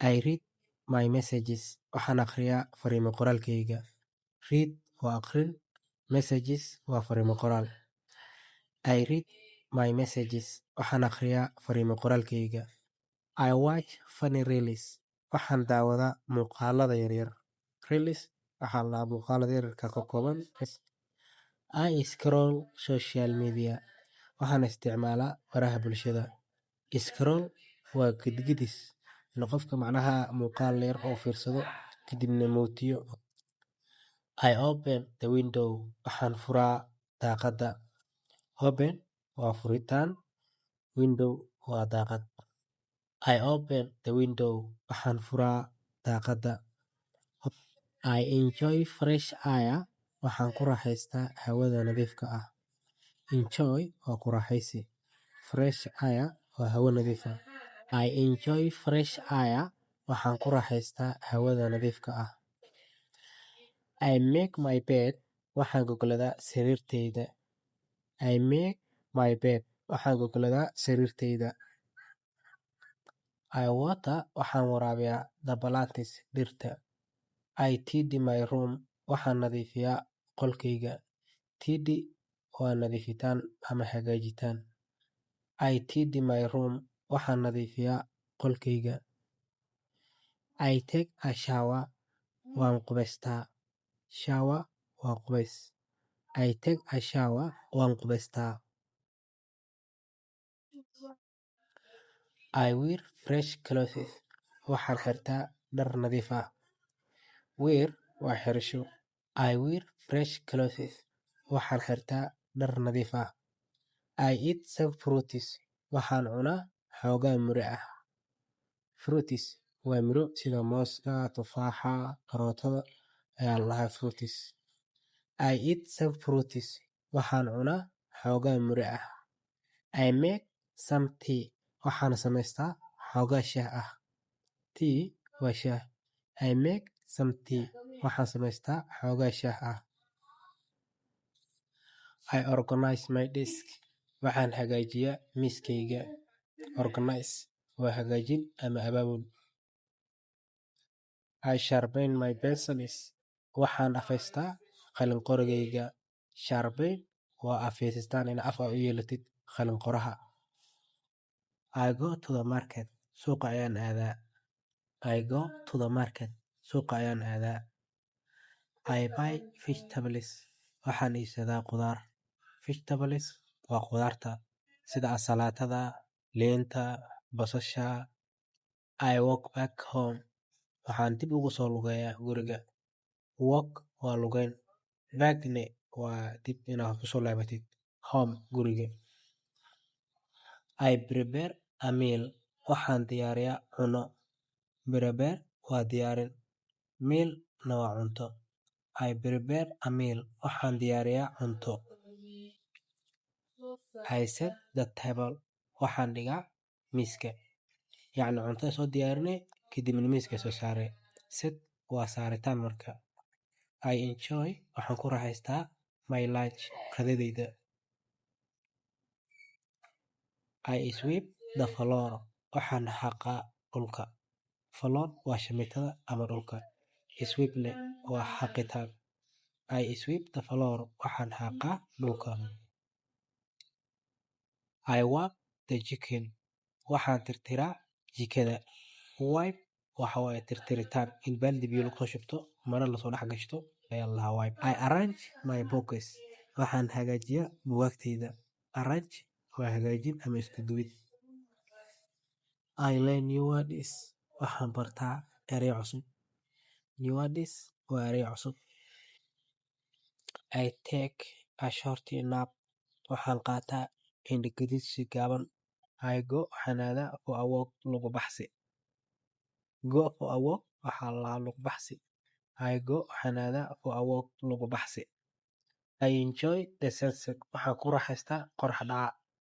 I read my messages. Waxaan akhriyaa fariimo qoraalkayga. Read waa akhrin, messages waa fariimo qoraal. I read my messages. Waxaan akhriyaa fariimo qoraalkayga. I watch funny reels. Waxaan daawadaa muuqaalada yaryar. Reels waxaa la dhahaa muuqaalada yaryarka ka kooban. I scroll social media. Waxaan isticmaalaa baraha bulshada. Scroll waa gidgidis in qofka macnaha muuqaal yar oo fiirsado kadibna mootiyo. I open the window. Waxaan furaa daaqadda. Open waa furitaan, window waa daaqad. I open the window. Waxaan furaa daaqadda. I enjoy fresh air. Waxaan ku raaxaystaa hawada nadiifka ah. Enjoy waa ku raaxaysi. Fresh air waa hawo nadiif ah. I enjoy fresh air. Waxaan ku raaxaystaa hawada nadiifka ah. I make my bed. Waxaan gogladaa sariirtayda. I make my bed. Waxaan gogladaa sariirtayda. I water. Waxaan waraabiyaa the plants, dhirta. I tidy my room. Waxaan nadiifiyaa qolkayga. Tidy waa nadiifitaan ama hagaajitaan. I tidy my room. Waxaan nadiifiyaa qolkayga. I take a shower. Waan qubaystaa. Shower waa qubays. I take a shower. Waan qubaystaa. I wear fresh clothes. Waxaan xirtaa dhar nadiif ah. Wear waa xirasho. I wear fresh clothes. Waxaan xirtaa dhar nadiif ah. I eat some fruits. Waxaan cunaa xoogaa miro ah. Fruits waa miro sida mooska, tufaaxa, karootada ayaa la dhahaa fruits. I eat some fruits. Waxaan cunaa xoogaa miro ah. I make some tea. Waxaan samaystaa xoogaa shaah ah. Tea waa shaah. I make some tea. Waxaan samaystaa xoogaa shaah ah. I organize my desk. Waxaan hagaajiyaa miiskayga. Organize waa hagaajin ama abaabul. I sharpen my pencils. Waxaan afaystaa qalin qorigayga. Sharpen waa afeysistaan in af u yeelatid qalin qoraha. I go to the market. Suuqa ayaan aadaa. I go to the market. Suuqa ayaan aadaa. I buy vegetables. Waxaan iibsadaa khudaar. Vegetables waa khudaarta sida ansalaatada, liinta, basasha. I walk back home. Waxaan dib ugu soo lugeeyaa guriga. Walk waa lugeyn. Back ne waa dib inaad ku soo laabatid. Home guriga. I prepare a meal. Waxaan diyaariyaa cunno. Prepare waa diyaarin. Meal na waa cunto. I prepare a meal. Waxaan diyaariyaa cunto. I set the table. Waxaan dhigaa miiska. Yacni cuntada soo diyaarinay kadibna miiska soo saaray. Set waa saaritaan marka. I enjoy, waxaan ku raaxaystaa, my lunch, qadadayda. I sweep the floor. Waxaan xaaqaa dhulka. Floor waa shamiitada ama dhulka. Sweep ne waa xaaqitaan. I sweep the floor. Waxaan xaaqaa dhulka. I wipe the kitchen. Waxaan tirtiraa jikada. Wipe waxa waaye tirtiritaan, in baaldi biyo lagu soo shubto, maro lasoo dhex gashto ayaa la dhahaa wipe. I arrange my books. Waxaan hagaajiyaa buugaagtayda. Arrange waa hagaajin ama isku duwid. I learn new words. Waxaan bartaa ereyo cusub. New words waa ereyo cusub. I take a short nap. Waxaan qaataa indho gadiidsi gaaban. I go, waxaan aadaa, for a walk, lugo baxsi. Go for a walk waxaa la dhahaa lug baxsi. I go, waxaan aadaa, for a walk, lugo baxsi. I enjoy the sunset. Waxaan ku raaxaystaa qorrax dhaca.